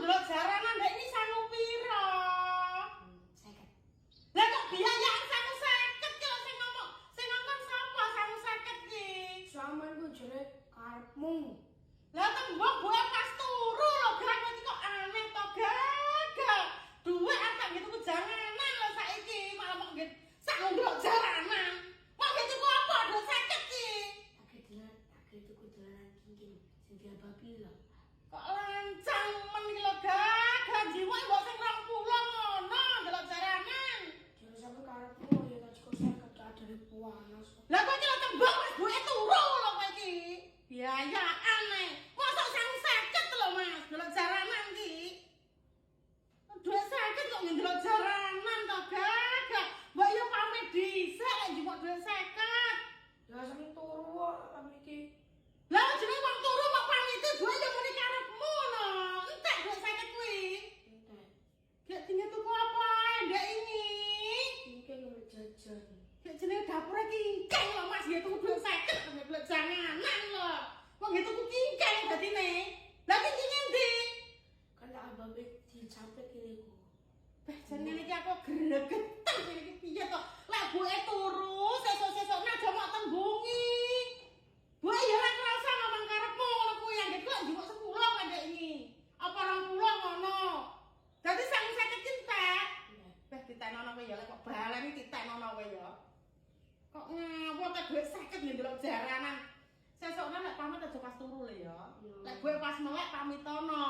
Ndelok jaranan ndek ini sangu piro? 50. Lah kok biayaan sangu 50 ki lho sing ngomong, sing ngomong sapa sangu 50 ki? Sampeyan ku jere karepmu. Lah tembung buke pas turu lho, Gak, iki kok aneh to, Gak. Duwe arep tak tuku janganan lho saiki, malah mau nggih sangu ndelok jaranan. Mau nggih tuku apa duit 50 ki? Tak dolan, tak tuku dolanan kingking sing diababi lho. Kok lancang men iki lho, Gak. Gak jiwa mbok sing 20 ngono ndelok jaranan. Jere sampeyan karepmu ya tak cukup 50 tak dari panas. Lah kok iki lho tembung wis buke turu lho kowe iki. Biayaan ae. Mosok sangu 50 lho, Mas, ndelok jaranan iki. Duit 50 kok ndelok jaranan to, Gak. Gak. Mbok yo pamit dhisik lek njupuk duit 50. Ya sampeyan turu kok pamit. Lah jenenge wong turu kok pamite buke yo muni karepmu no. Entek duit 50 kuwi. Entek. Gak tinggal tuku apa ae ndek ini. Kingking ngombe jajan. Gak jenenge dapure kingkeng lho, Mas, nggih tuku duit 50 nggih duit janganan lho. Wong nggih tuku kingkeng dadine. Lah kingkinge endi? Kan tak ababe dicapek kene ku. Beh, jenenge iki aku gregeten ngene iki piye to? Lek buke turu, sesuk-sesukne aja mok tembungi. Buke ya ora kerasa ngomong karepmu ngono kuwi, anggit kok njupuk 10 kok ndek iki. Apa 20 ngono. Dadi sangu 50 ki entek. Entek. Beh, ditenono kowe ya, lek kok baleni ditenono kowe ya. Kok ngawur ta dhuwit 50 nggih ndelok jaranan. Sesukne lek pamit aja pas turu lho ya. Iya. Lek gue pas melek pamitono.